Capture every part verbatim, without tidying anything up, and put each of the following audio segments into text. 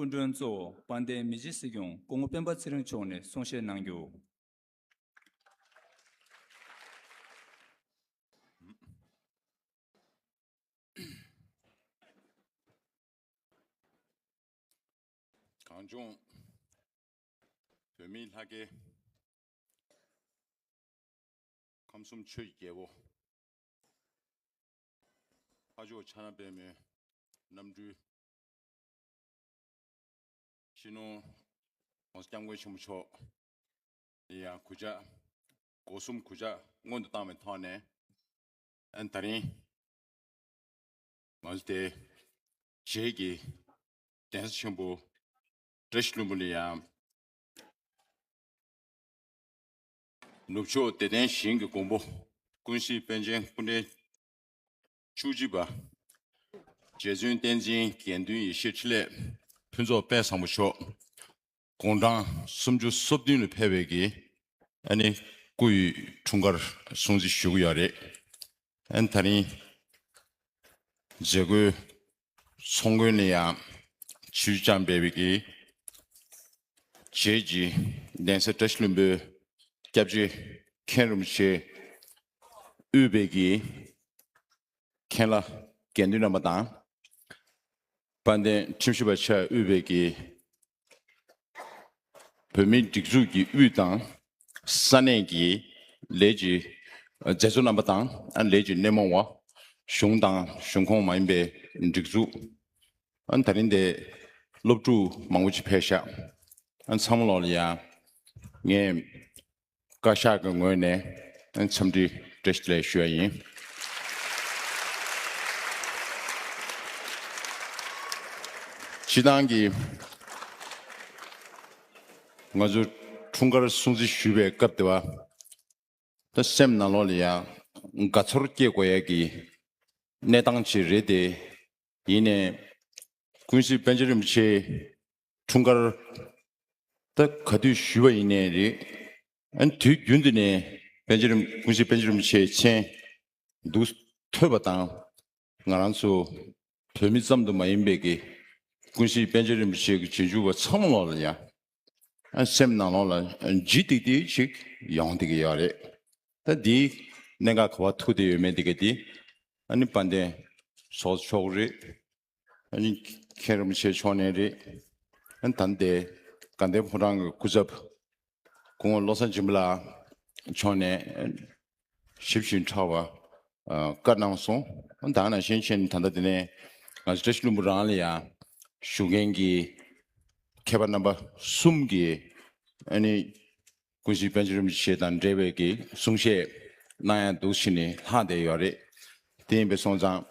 སྐུ་མགྲོན་གཙོ་བོ་དཔལ་ལྡན་མི་རྗེ་སྲིད་སྐྱོང་སྐུ་ངོ་སྤེན་པ་ཚེ་རིང་མཆོག་ནས་གསུང་བཤད་གནང་རྒྱུ། གངས་ལྗོངས་བོད་མིའི་ལྷ་སྐལ། ཁམས་གསུམ་ཆོས་ཀྱི་རྒྱལ་པོ། ལྷ་མཆོག་ཕྱག་ན་པདྨོའི་རྣམ་སྤྲུལ། སྤྱི་ནོར་༸གོང་ས་༸སྐྱབས་མགོན་ཆེན་པོ་མཆོག་ཡང་གུས་ཕྱག་སྒོ་གསུམ་གུས་ཕྱག་སྔོན་དུ་བཏང་བའི་ཐོག་ནས། ཨན་ད་རིང་ང་ཚོ་དེ་རྗེས་ཀྱི་གདན་ས་ཆེན་པོ་བཀྲ་ཤིས་ལྷུན་པོ་ལ་ཡང་ནུབ་ཕྱོགས་བདེ་ལྡན་ཞིང་གི་མགོན་པོ་ཀུན་གཟིགས་པཎ་ཆེན་སྐུ་ཕྲེང་བཅུ་གཅིག་པ་རྗེ་བཙུན་བསྟན་འཛིན་དགེ་འདུན་ཡེ་ཤེས་འཕྲིན་ལས་ཕུན་ཚོགས་དཔལ་བཟང་པོ་མཆོག་དགུང་གྲངས་སུམ་ཅུ་སོ་བདུན་ལ་ཕེབས་པའི་གི་ཨ་ནི་སྐུ་ཡི་འཁྲུངས་སྐར་སྲུང་བརྩི་ཞུ་གི་ཡོད་རེད། ཨ་ནི་ད་རིང་མཛད་སྒོའི་ཚོགས་མགོན་ལ་ཡང་ཆེ་བསྐྱངས་འབད་བའི་གི་རྗེས་ཀྱི་གདན་ས་བཀྲ་ཤིས་ལྷུན་པོའི་སྐྱབས་རྗེ་མཁན་རིན་པོ་ཆེ་དབུས་པའི་གི་མཁན་བླ་དགེ་འདུན་རྣམ་པ་དང་། དཔལ་ལྡན་ཁྲིམས་ཞིབ་པ་ཆེ་དབུས་པའི་གི་བོད་མིའི་སྒྲིག་འཛུགས་ཀྱི་དབུས་དང་ས་གནས་ཀྱི་ལས་ཀྱི་མཛད་གཙོ་རྣམ་པ་དང་ཨ་ལས་ཀྱི་སྣེ་མོ་བ་གཞུང་དང་གཞུང་ཁོངས་མ་ཡིན་པའི་སྒྲིག་འཛུགས། ཨ་ད་རིང་དེ་སློབ་ཕྲུག་མང་པོ་ཅིག་ཕེབས་ཤག་ཨ་ཚང་མ་ལོག་ལ་ཡང་ངས་བཀའ་ཤག་གི་ངོས་ནས་འཚམས་འདྲི་བཀྲ་ཤིས་བདེ་ལེགས་ཞུ་ཡ་ཡིན། སྤྱི་བཏང་གི་ང་ཚོ་འཁྲུངས་སྐར་སྲུང་བརྩི་ཞུ་བའི་སྐབས་དེ་བ་ད་སེམས་ནང་ལོགས་ལ་ཡང་དགའ་ཚོར་སྐྱེ་དགོས་ཡ་གི་གནས་སྟངས་ཅིག་རེད་དེ། ཡིན་ནའི་ཀུན་གཟིགས་པཎ་ཆེན་རིན་པོ་ཆེ་འཁྲུངས་སྐར་ད་ག་དུས་ཞུས་པ་ཡིན་ནའི་རེད། ཨ་ནི་དུས་རྒྱུན་དུ་ནས་པཎ་ཆེན་རིན་ཀུན་གཟིགས་པཎ་ཆེན་རིན་པོ་ཆེའི་མཚན་འདུག་ཐོས་པ་དང་། ང་རང་ཚོ་བོད་མི་ཙམ་དུ་མ་ཡིན་པའི་གི་ཀུན་གཟིགས་པཎ་ཆེན་རིན་པོ་ཆེ་གི་རྗེས་འཇུག་པ་ཚང་མ་ལོག་ལ་ཡང་ཨ་སེམས་ནང་ལོགས་ལ་ལྗིད་ཏིག་ཏིག་ཅིག་ཡོང་བསྡད་ཀྱི་ཡོད་རེད། ད་འདིའི་གནད་འགག་ག་བ་ཐུག་བསྡད་ཡོད་མེད་དེ་ག་དེ་ཨ་ནི་དཔལ་ལྡན་ཚོགས་གཙོ་མཆོག་རེད། ཨ་ནི་མཁན་རིན་པོ་ཆེ་མཆོག་ནས་རེད། ཨ་ནི་ད་ལྟའི་དགའ་ལྡན་ཕོ་བྲང་གི་སྐུ་ཚབ་སྐུ་ངོ་བློ་བཟང་སྦྱིན་པ་ལགས་མཆོག་ནས་ཞིབ་ཅིང་ཕྲ་བ་བཀའ་གནང་སོང་། ཨ་ནི་ད་ག་ནང་བཞིན་བྱས་ནས་ད་ལྟ་དེ་ནས་ང་ཚོ་བཀྲ་ཤིས་ལྷུན་པོ་རང་ལ་ཡང་བཞུགས་མཁན་གྱི་མཁས་པ་རྣམ་པ་གསུམ་གྱིས་ཨ་ནི་ཀུན་གཟིགས་པཎ་ཆེན་རིན་པོ་ཆེ་དང་འབྲེལ་བའི་གི་གསུང་བཤད་གནང་ཡ་འདུག་ཕྱིན་ནས་ལྷག་བསྡད་ཡོད་རེད། དེ་ཡིན་པས་སོང་ཙང་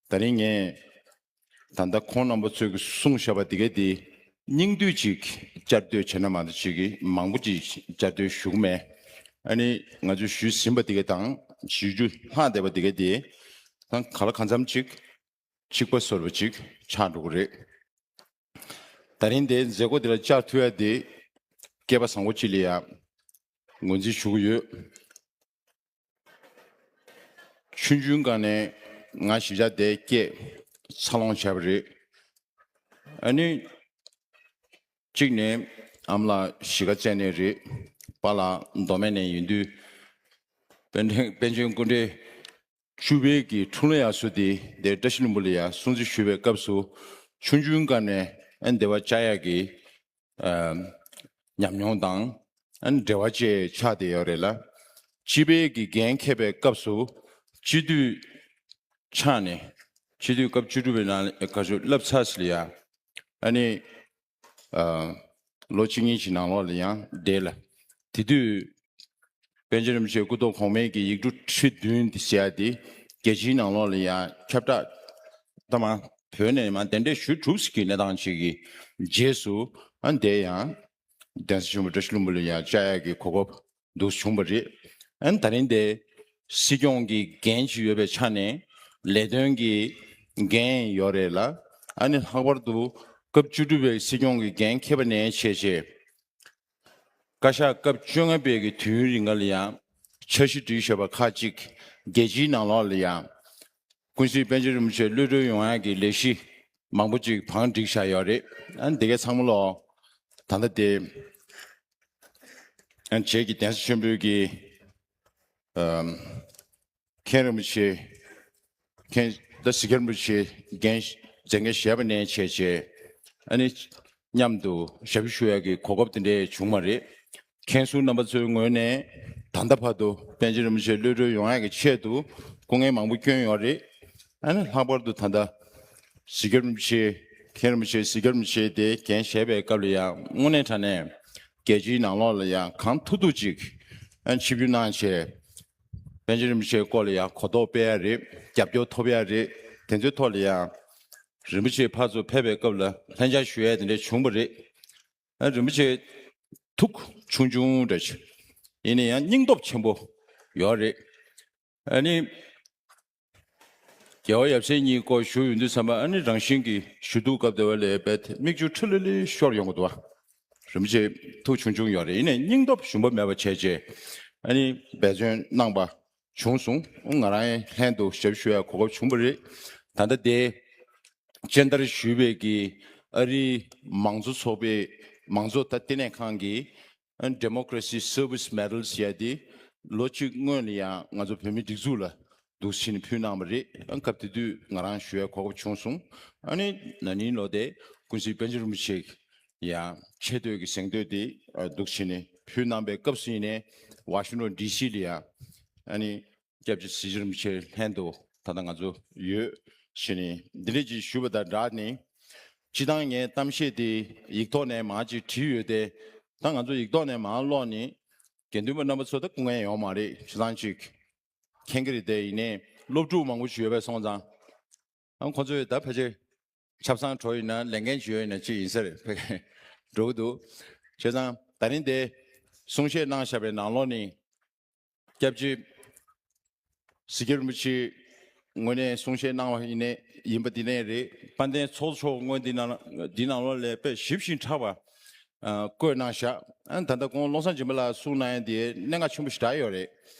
ད་རིང་ངས་ད་ལྟ་ཁོང་རྣམ་པ་ཚོས་གི་གསུང་བཞག་པ་དེ་ག་དེ་སྙིང་བསྡུས་ཅིག་བསྐྱར་ཟློས་བྱས་ན་མ་གཏོགས་ཅིག་གི་མང་པོ་ཅིག་བསྐྱར་ཟློས་ཞུ་གི་མེད། ཨ་ནི་ང་ཚོས་ཞུས་ཟིན་པ་དེ་ག་དང་ཞུ་རྒྱུ་ལྷག་བསྡད་པ་དེ་ག་དེ་ད་ག་ལ་གང་འཚམ་ཅིག་གཅིག་པ་ཟེར་བ་ཅིག་ཆགས་འགྲོ་གི་རེད། ད་རིང་དེ་མཛད་སྒོ་དེ་ལ་བཅར་ཐུབ་ཡ་དེ་སྐལ་པ་བཟང་པོ་ཅིག་ལ་ཡ་ངོས་འཛིན་ཞུ་གི་ཡོད། ཆུང་ཆུང་སྒང་ནས་ང་གཞིས་ཆགས་དེ་སྐྱེས་འཚར་ལོངས་བྱས་པ་རེད། ཨ་ནི་གཅིག་ནས་ཨ་མ་ལགས་གཞིས་ཀ་རྩེ་ནས་རེད། པཱ་ལགས་མདོ་སྨད་ནས་ཡིན་དུས་པཎ་ཆེན་པཎ་ཆེན་སྐུ་ཕྲེང་བཅུ་པའི་གི་འཁྲུངས་ལྷ་ཡག་ཟུར་དེ་དེ་བཀྲ་ཤིས་ལྷུན་པོ་ལ་ཡ་སྲུང་བརྩི་ཞུ་བའི་སྐབས་སུ་ཆུང་ཆུང་སྒང་ནས་ཨ་ནི་དེ་བ་བཅར་ཡག་གི་ཨ་ཉམས་མྱོང་དང་ཨ་ནི་འབྲེལ་བ་བཅས་ཆགས་བསྡད་ཡོད་རེད་ལ། སྤྱི་པའི་གི་འགན་འཁྱེར་བའི་སྐབས་སུ་སྤྱི་འཐུས་ཆགས་ནས་སྤྱི་འཐུས་སྐབས་བཅུ་དྲུག་པའི་ནང་ལ་ག་ཚོད་བསླབ་ཚར་ཟིན་ལ་ཡ་ཨ་ནི་ཨ་ལོ་གཅིག་གཉིས་ཀྱི་ནང་ལོགས་ལ་ཡང་བསྡད་ལ། དེ་དུས་པཎ་ཆེན་རིན་པོ་ཆེ་སྐུ་ཐོག་གོང་མའི་གི་ཡིག་འབྲུ་ཁྲི་བདུན་དེ་ཟེར་ཡ་དེ་རྒྱལ་སྤྱིའི་ནང་ལོགས་ལ་ཡང་ཁྱབ་བསྒྲགས་ད་མ་བོད་ནས་མ་གདན་འདྲེན་ཞུས་གྲུབ་ཟིན་གྱི་གནས་སྟངས་ཅིག་གི་རྗེས་སུ་ཨ་འདས་ཡང་གདན་ས་ཆེན་པོ་བཀྲ་ཤིས་ལྷུན་པོ་ལ་ཡང་བཅར་ཡ་གི་གོ་སྐབས་འདུག་བྱུང་བ་རེད། ཨ་ནི་ད་རིང་དེ་སྲིད་སྐྱོང་གི་འགན་ཅིག་ཡོད་པའི་ཆ་ནས་ལས་དོན་གྱི་འགན་ཡོད་རེད་ལ། ཨ་ནི་ལྷག་པར་དུ་སྐབས་བཅུ་དྲུག་པའི་སྲིད་སྐྱོང་གི་འགན་འཁྱེར་བ་ནས་བྱས་བྱས། བཀའ་ཤག་སྐབས་བཅོ་ལྔ་པའི་གི་དུས་ཡུན་རིང་ལ་ཡང་འཆར་གཞི་བསྒྲིགས་བཞག་པ་ཁག་ཅིག་རྒྱལ་སྤྱིའི་ནང་ལོགས་ལ་ཡང་ཀུན་གཟིགས་པཎ་ཆེན་རིན་པོ་ཆེ་གློད་གྲོལ་ཡོང་ཡག་གི་ལས་གཞི་ མང་པོ་ཅིག་བང་བསྒྲིགས་བཞག་ཡོད་རེད། ཨ་ནི་དེ་གའི་ཚང་མ་ལོ་ད་ལྟ་དེ་ཨ་ནི་རྗེས་ཀྱི་གདན་ས་ཆེན་པོའི་གི་ཨམ། མཁན་རིན་པོ་ཆེ། མཁན་ད་གཟིགས་རྒྱབ་རིན་པོ་ཆེ་འགན་མཛད་འགན་བཞེས་པ་ནས་བྱས་བྱས་ཨ་ནི་མཉམ་དུ་ཞབས་ཞུ་ཞུ་ཡག་གི་གོ་སྐབས་དེ་འདྲས་བྱུང་བ་རེད། མཁན་ཟུར་རྣམ་པ་ཚོའི་ངོས་ནས་ད་ལྟ་བར་དུ་པཎ་ཆེན་རིན་པོ་ཆེ་གློད་གྲོལ་ཡོང་ཡག་གི་ཆེད་དུ་སྐུ་ངལ་མང་པོ་བསྐྱོན་ཡོད་རེད། ཨ་ནི་ལྷག་པར་དུ་ད་ལྟ་གཟིགས་རྒྱབ་རིན་པོ་ཆེ་མཁན་རིན་པོ་ཆེ་གཟིགས་རྒྱབ་རིན་པོ་ཆེ་དེ་འགན་བཞེས་པའི་སྐབས་ལ་ཡང་དངོས་གནས་དྲང་གནས་རྒྱལ་སྤྱིའི་ནང་ལོགས་ལ་ཡང་གང་ཐུབ་ཐུབ་ཅིག་ཨ་ནི་ཆིབས་བསྒྱུར་གནང་བྱས། པཎ་ཆེན་རིན་པོ་ཆེའི་སྐོར་ལ་ཡང་གོ་རྟོགས་སྤེལ་ཡ་རེད། རྒྱབ་སྐྱོར་ཐོབ་ཡ་རེད། དེ་ཚོའི་ཐོག་ལ་ཡང་རིན་པོ་ཆེ་ཕར་ཚུར་ཕེབས་པའི་སྐབས་ལ་ལྷན་བཅར་ཞུ་ཡ་དེ་འདྲ་བྱུང་བ་རེད། ཨ་རིན་པོ་ཆེ་ཐུགས་ཆུང་ཆུང་འདྲ་ཅིག་ཡིན་ན་ཡང་སྙིང་སྟོབས་ཆེན་པོ་ཡོད་རེད། ཨ་ནི་རྒྱལ་བ་ཡབ་སྲས་གཉིས་སྐོར་ཞུ་ཡོང་དུས་ཙམ་པ་ཨ་ནི་རང་བཞིན་གྱིས་ཞུ་གཏུག་སྐབས་དེ་བ་ལས་རྦད་དེ་མིག་ཆུ་ཁྲི་ལི་ལི་ཤོར་ཡོང་གི་འདུག་བ། རིན་པོ་ཆེ་ཐུགས་ཆུང་ཆུང་ཡོད་རེད། ཡིན་ནའི་སྙིང་སྟོབས་ཞུམ་པ་མེད་པ་བྱས་རྗེས་ཨ་ནི་འབད་བརྩོན་གནང་པ་བྱུང་སོང་། ང་རང་ལྷན་དུ་ཞབས་ཞུ་ཡ་གོ་སྐབས་བྱུང་བ་རེད། ད་ལྟ་དེ་སྤྱན་བསྟར་ཞུས་པའི་གི་ཨ་རིའི་མང་གཙོ་ཚོགས་པའི་མང་གཙོ་ད་ལྟེ་གནས་ཁང་གི་Democracy Service Medal ཟེར་ཡ་དེ་ལོ་གཅིག་སྔོན་ལ་ཡང་ང་ཚོ་བོད་མིའི་སྒྲིག་འཛུགས་ལ་འདུག་ཕྱིན་ཕུལ་གནང་བ་རེད། སྐབས་དེ་དུས་ང་རང་ཞུ་ཡ་གོ་སྐབས་བྱུང་སོང་། ཨ་ནི་ན་ནིང་ལོ་དེ་ཀུན་གཟིགས་པཎ་ཆེན་རིན་པོ་ཆེ་ཡང་ཆེ་བསྟོད་ཀྱི་གཟེངས་བསྟོད་དེ་འདུག་ཕྱིན་ཕུལ་གནང་པའི་སྐབས་སུ་ཡིན་ནའི་ཝ་ཤིང་ཊོན་ཌི་སི་ལ་ཡང་ཨ་ནི་སྐྱབས་རྗེ་གཟི་བརྗིད་རིན་པོ་ཆེ་ལྷན་དུ་ད་ལྟ་ང་ཚོ་ཡོད་ཕྱིན་འདི་འདྲ་ཅིག་ཞུ་བ་དང་སྦྲགས་ནས་སྤྱི་བཏང་ངའི་གཏམ་བཤད་དེ་ཡིག་ཐོག་ནས་མར་ཅིག་བྲིས་ཡོད་དེ། ད་ང་ཚོ་ཡིག་ཐོག་ནས་མར་ཀློག་ནས་དགེ་འདུན་པ་རྣམ་པ་ཚོ་ད་སྐུ་ངལ་ཡོང་མ་རེད། ཁྱེད་རང་ཅིག་མཁྱེན་གྱི་རེད་དེ། ཡིན་ནའི་སློབ་ཕྲུག་མང་པོ་ཞིག་ཡོད་པས་སོང་ཙང་ཨང་ཁོ་ཚོས་ད་ཕལ་ཆེར་ཆབ་གསང་གྲོགས་ཡིན་ན་ལས་འགན་ཅིག་ཡོད་ཡིན་ན་ཅིག་ཡིན་ས་རེད་ཕ་གི་འགྲོ་གི་འདུག་བྱས་ཙང་ད་རིང་དེ་གསུང་བཤད་གནང་བཞག་པའི་ནང་ལོགས་ནས་སྐྱབས་རྗེ་གཟིགས་རྒྱབ་རིན་པོ་ཆེ་ངོས་ནས་གསུང་བཤད་གནང་བ་ཡིན་ནའི་ཡིན་པ་འདི་ནས་རེད། དཔལ་ལྡན་ཚོགས་གཙོ་མཆོག་སྔོན་འདི་ནང་འདི་ནང་ལོགས་ལ་དཔེ་ཞིབ་ཞིང་ཕྲ་བ་ཨ་བཀོད་གནང་བཞག་ཨ་ད་ལྟ་ཁོང་ཀློང་གསལ་འཇིགས་མེད་ལགས་གསུང་གནང་ཡ་དེ་གནད་འགག་ཆེན་པོ་ཞེ་དྲག་ཡོད་རེད།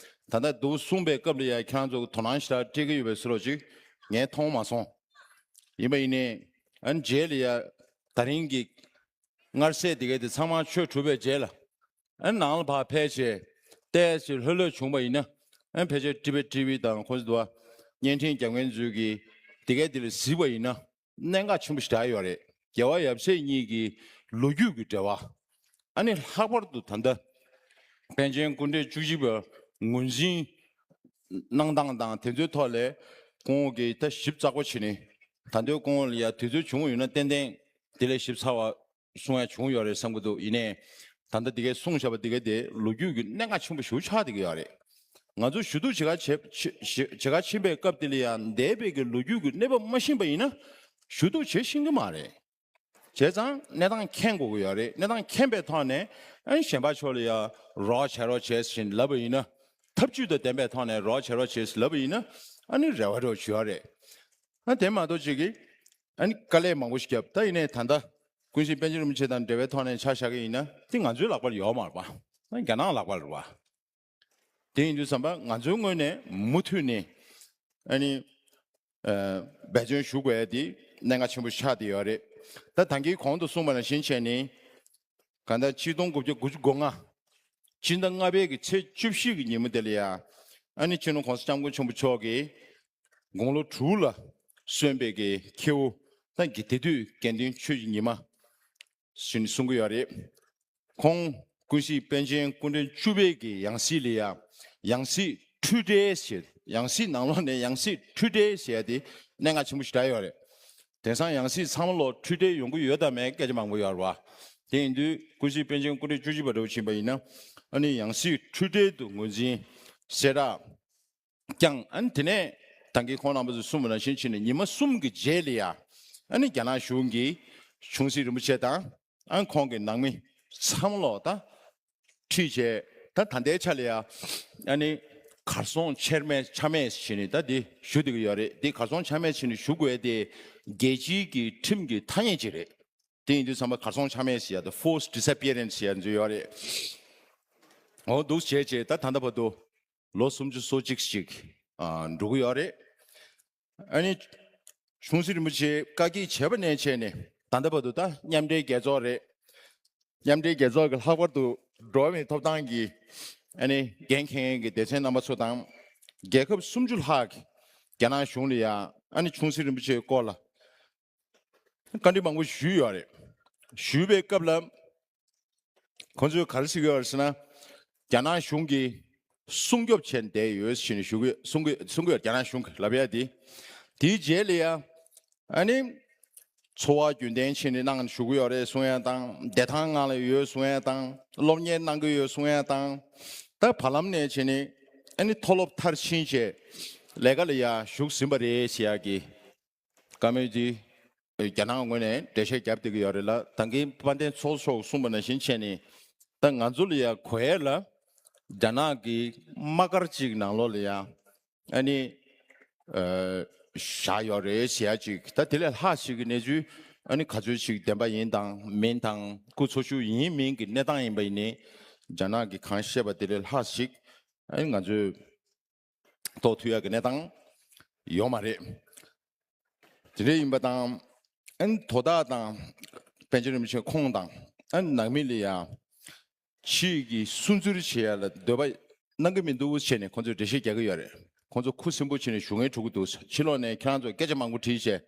ད་ལྟ་འདུག་གསུངས་པའི་སྐབས་ལ་ཡ་ཁྱེད་རང་ཚོ་དོ་སྣང་ཞེ་དྲག་སྤྲད་ཀྱི་ཡོད་པའི་བཟོ་འདྲ་ཅིག་ངས་མཐོང་མ་སོང་། ཡིན་པ་ཡིན་ནའི་ཨ་ནི་རྗེས་ལ་ཡ་ད་རིང་གི་མངར་ཟས་དེ་གའི་དེ་ཚང་མ་མཆོད་གྲུབ་པའི་རྗེས་ལ་ཨ་ནི་ནང་ལ་ཕར་ཕེབས་བྱས་ཏོག་ཙམ་ལྷོད་ལྷོད་བྱུང་བ་ཡིན་ན་ཨ་ནི་ཕལ་ཆེར་ཊི་བེཊ་ཊི་བི་དང་ཁོང་ཚོ་དུ་བ་བརྙན་འཕྲིན་རྒྱབ་མཁན་ཚོས་ཀྱིས་དེ་གའི་དེ་ལ་གཟིགས་པ་ཡིན་ན་གནད་འགག་ཆེན་པོ་ཞིག་རག་ཡོད་རེད། རྒྱལ་བ་ཡབ་སྲས་གཉིས་ཀྱི་ལོ་རྒྱུས་ཀྱི་འབྲེལ་བ། ཨ་ནི་ལྷག་པར་དུ་ད་ལྟ་པཎ་ཆེན་སྐུ་ཕྲེང་བཅུ་གཅིག་པ་ངོས་འཛིན་གནང་སྟངས་དང་དེ་ཚོའི་ཐོག་ལ་སྐུ་ངོ་གིས་ད་ཞིབ་ཚགས་པོ་བྱས་ནས་ད་ལྟའི་སྐུ་ངོ་ལ་ཡ་དུས་ཚོད་བྱུང་ཡོད་ན་ཏན་ཏན་དེ་ལས་ཞིབ་ཚགས་པ་གསུང་ཡ་བྱུང་ཡོད་རེད་བསམ་གྱི་འདུག་ཡིན་ནའི་ད་ལྟ་དེ་གའི་གསུངས་བཞག་པ་དེ་གའི་དེ་ལོ་རྒྱུས་ཀྱི་གནད་འགག་ཆེན་པོ་ཞེ་པོ་ཆགས་བསྡད་ཀྱི་ཡོད་རེད། ང་ཚོ་ཞུ་གཏུག་བྱེད་ག་བྱེད་བྱེད་བྱེད་ག་ཕྱིན་པའི་སྐབས་དེ་ལ་ཡང་འདས་པའི་གི་ལོ་རྒྱུས་ཀྱི་གནས་བབ་མ་ཤེས་པ་ཡིན་ན་ཞུ་གཏུག་བྱེད་ཤེས་ཀྱི་མ་རེད། བྱས་ཙང་གནས་སྟངས་མཁྱེན་དགོས་ཀྱི་ཡོད་རེད། གནས་སྟངས་མཁྱེན་པའི་ཐོག་ནས་ཨ་ནི་གཞན་པ་ཕྱོགས་ལ་ཡང་རོགས་བྱེད་རོགས་བྱེད་ཟེར་ལབ་པ་ཡིན་ན། ཐབས་ཇུས་དང་ལྡན་པའི་ཐོག་ནས་རོགས་བྱེད་རོགས་བྱེད་ཟེར་ལབ་པ་ཡིན་ན་ཨ་ནི་རེ་བ་རོགས་བྱེད་ཡོད་རེད། ཨ་དེ་མ་གཏོགས་ཅིག་གིས་ཨ་ནི་དཀའ་ལས་མང་པོ་ཞིག་བརྒྱབ། ད་ཡིན་ནའི་ད་ལྟ་ཀུན་གཟིགས་པཎ་ཆེན་རིན་པོ་ཆེ་དང་འབྲེལ་བའི་ཐོག་ནས་ཆ་བཞག་གི་ཡིན་ན་དེ་ང་ཚོའི་ལག་པར་ཡོད་མ་རེད་པ། ཨ་རྒྱ་ནག་ལག་པར་རེད་པ། དེ་ཡིན་དུས་ཙམ་པ་ང་ཚོའི་ངོས་ནས་མུ་མཐུད་ནས་ཨ་ནི་ཨ་འབད་བརྩོན་ཞུ་དགོས་ཡ་དེ་གནད་འགག་ཆེན་པོ་ཆགས་བསྡད་ཡོད་རེད། ད་ད་གིན་གོང་དུ་གསུངས་པ་ནང་བཞིན་བྱས་ནས་གང་ལྟར་ཆིག་སྟོང་དགུ་བརྒྱ་དགུ་བཅུ་གོ་ལྔ་སྤྱི་ཟླ་ལྔ་པའི་གི་ཚེས་བཅུ་བཞི་གི་ཉིན་མོ་དེ་ལ་ཡ་ཨ་ནི་སྤྱི་ནོར་༸གོང་ས་༸སྐྱབས་མགོན་ཆེན་པོ་མཆོག་གིས་དགུང་ལོ་དྲུག་ལ་སོན་པའི་གི་ཁྱེའུ་ད་གི་དེ་དུས་དགེ་འདུན་ཆོས་ཀྱི་ཉི་མ་ཞེས་གསུང་གི་ཡོད་རེད། ཁོང་ཀུན་གཟིགས་པཎ་ཆེན་སྐུ་ཕྲེང་བཅུ་པའི་གི་ཡང་སྲིད་ལ་ཡ་ཡང་སྲིད་འཕྲུལ་སྦྲེལ་ཞེས་ཡང་སྲིད་ནང་ལོགས་ནས་ཡང་སྲིད་འཕྲུལ་སྦྲེལ་ཞེས་ཡ་དེ་གནད་འགག་ཆེན་པོ་ཞིག་རག་ཡོད་རེད། དེང་སང་ཡང་སྲིད་ཚང་མ་ལོག་འཕྲུལ་སྦྲེལ་ཡོང་གི་ཡོད་དམ་མེད་སྐད་ཆ་མང་པོ་ཡོད་རེད་བ། དེ་ཡིན་དུས་ཀུན་གཟིགས་པཎ་ཆེན་སྐུ་ཕྲེང་བཅུ་གཅིག་པ་འདྲ་བོ་ཕྱིན་པ་ཡིན་ན་ཨ་ནི་ཡང་སྲིད་འཕྲུལ་སྦྲེལ་དུ་ངོས་འཛིན་གསལ་བསྒྲགས་བསྐྱངས། ཨ་ནི་དེ་ནས་ད་གིན་ཁོང་རྣམ་པ་ཚོས་གསུངས་པ་ནང་བཞིན་བྱས་ནས་ཉི་མ་གསུམ་གྱི་རྗེས་ལ་ཡ་ཨ་ནི་རྒྱ་ནག་གཞུང་གིས་ཆུང་སྲིད་རིན་པོ་ཆེ་དང་ཨ་ནི་ཁོང་གི་ནང་མི་ཚང་མ་ལོག་ད་ཁྲིད་བྱས། ད་ད་ལྟའི་ཆ་ལ་ཡ་ཨ་ནི་གར་སོང་ཆ་མེད་ཆ་མེད་བྱས་ནས་ད་འདི་ཞུ་བསྡད་ཀྱི་ཡོད་རེད། འདི་གར་སོང་ཆ་མེད་བྱས་ནས་ཞུ་དགོས་དེ་རྒྱལ་སྤྱིའི་གི་ཁྲིམས་ཀྱི་ཐ་སྙད་ཅིག་རེད། དེ་ཡིན་དུས་ཚང་མ་གར་སོང་ཆ་མེད་ཟེར་ཡ་དང་forced disappearance ཟེར་ཡ་འདི་ཡོད་རེད། འོ་འདུག་བྱས་བྱས་ད་ད་ལྟ་བར་དུ་ལོ་སུམ་ཅུ་སོ་གཅིག་ཅིག་ཨ་འགྲོ་གི་ཡོད་རེད། ཨ་ནི་ གཞུང་སྲིད་རིན་པོ་ཆེ་བཀའ་འགྱེད་བྱས་པ་ནས་བྱས་ནས་ད་ལྟ་བར་དུ་ད་མཉམ་འབྲེལ་རྒྱལ་ཚོགས་རེད། མཉམ་འབྲེལ་རྒྱལ་ཚོགས་ཀྱི་ལྷག་པར་དུ་འགྲོ་བ་མིའི་ཐོབ་ཐང་གི་ཨ་ནི་འགན་འཁྱེར་མཁན་གྱི་སྡེ་ཚན་རྣམ་པ་ཚོ་དང་། རྒྱལ་ཁབ་སུམ་ཅུ་ལྷག་གིས་རྒྱ་ནག་གཞུང་ལ་ཡང་ཨ་ནི་གཞུང་སྲིད་རིན་པོ་ཆེའི་སྐོར་ལ་བཀའ་འདྲི་མང་པོ་ཞུས་ཡོད་རེད། ཞུས་པའི་སྐབས་ལ་ཁོང་ཚོས་ག་རེ་ཟེར་གྱི་ཡོད་རེད་ཟེར་ན། རྒྱ་ནག་གཞུང་གིས་སྲུང་སྐྱོབ་བྱས་བསྡད་ཡོད་ཞེས་ནས་ཞུ་གི་གསུང་གི་གསུང་གི་ཡོད། རྒྱ་ནག་གཞུང་གིས་ལབ་ཡ་དེ། དེའི་རྗེས་ལ་ཡ་ཨ་ནི་འཚོ་བ་རྒྱུན་ལྡན་བྱས་ནས་གནང་བཞུགས་ཀྱི་ཡོད་རེད་གསུང་ཡ་དང་། བདེ་ཐང་ངང་ལ་ཡོད་གསུང་ཡ་དང་། སློབ་གཉེར་གནང་གི་ཡོད་གསུང་ཡ་དང་། ད་བར་ལམ་ནས་བྱས་ནས་ཨ་ནི་མཐོ་སློབ་མཐར་ཕྱིན་བྱས་ལས་ཀ་ལ་ཡ་ཞུགས་ཟིན་པ་རེད་ཟེར་ཡ་གི་བཀའ་མོལ་འདི་རྒྱ་ནག་ངོས་ནས་འགྲེལ་བཤད་བརྒྱབ་བསྡད་ཀྱི་ཡོད་རེད་ལ། ད་གིན་དཔལ་ལྡན་ཚོགས་གཙོ་མཆོག་གསུངས་པ་ནང་བཞིན་བྱས་ནས་ད་ང་ཚོ་ལ་ཡ་གོ་ཡ་ལ་རྒྱ་ནག་གི་དམག་སྒར་གཅིག་ནང་ལོགས་ལ་ཡ་ཨ་ནི་བཞག་ཡོད་རེད་ཟེར་ཡ་ཅིག་ད་དེ་ལས་ལྷག་ཞིག་གི་གནས་ཚུལ་ཨ་ནི་ག་ཚོད་ཅིག་བདེན་པ་ཡིན་དང་མིན་དང་། སྐུ་འཚོ་བཞུགས་ཡིན་མིན་གྱི་གནས་སྟངས་ཡིན་པ་ཡིན་ནའི་རྒྱ་ནག་གིས་གང་བཤད་པ་དེ་ལས་ལྷག་ཞིག་ཨ་ནི་ང་ཚོས་ཐོག་ཐུག་ཡག་གི་གནས་སྟངས་ཡོད་མ་རེད། དེ་འདྲ་ཡིན་པ་དང་། ཨན་དོ་བདག་དང་པཎ་ཆེན་རིན་པོ་ཆེ་ཁོང་དང་ཨན་ནང་མི་ལ་ཡང་ཕྱིས་ཀྱི་སུན་གཙེར་བྱེད་ཡ་ལ་འདོད་པ་གནང་གི་མི་འདུག་བྱས་ནས་ཁོང་ཚོས་འགྲེལ་བཤད་རྒྱག་གི་ཡོད་རེད། ཁོང་ཚོ་ཁུ་སིམ་པོ་བྱས་ནས་བཞུགས་མཁན་འགྲོ་གི་འདུག་ཕྱི་ལོགས་ནས་ཁྱེད་རང་ཚོ་སྐད་ཆ་མང་པོ་དྲིས་བྱས་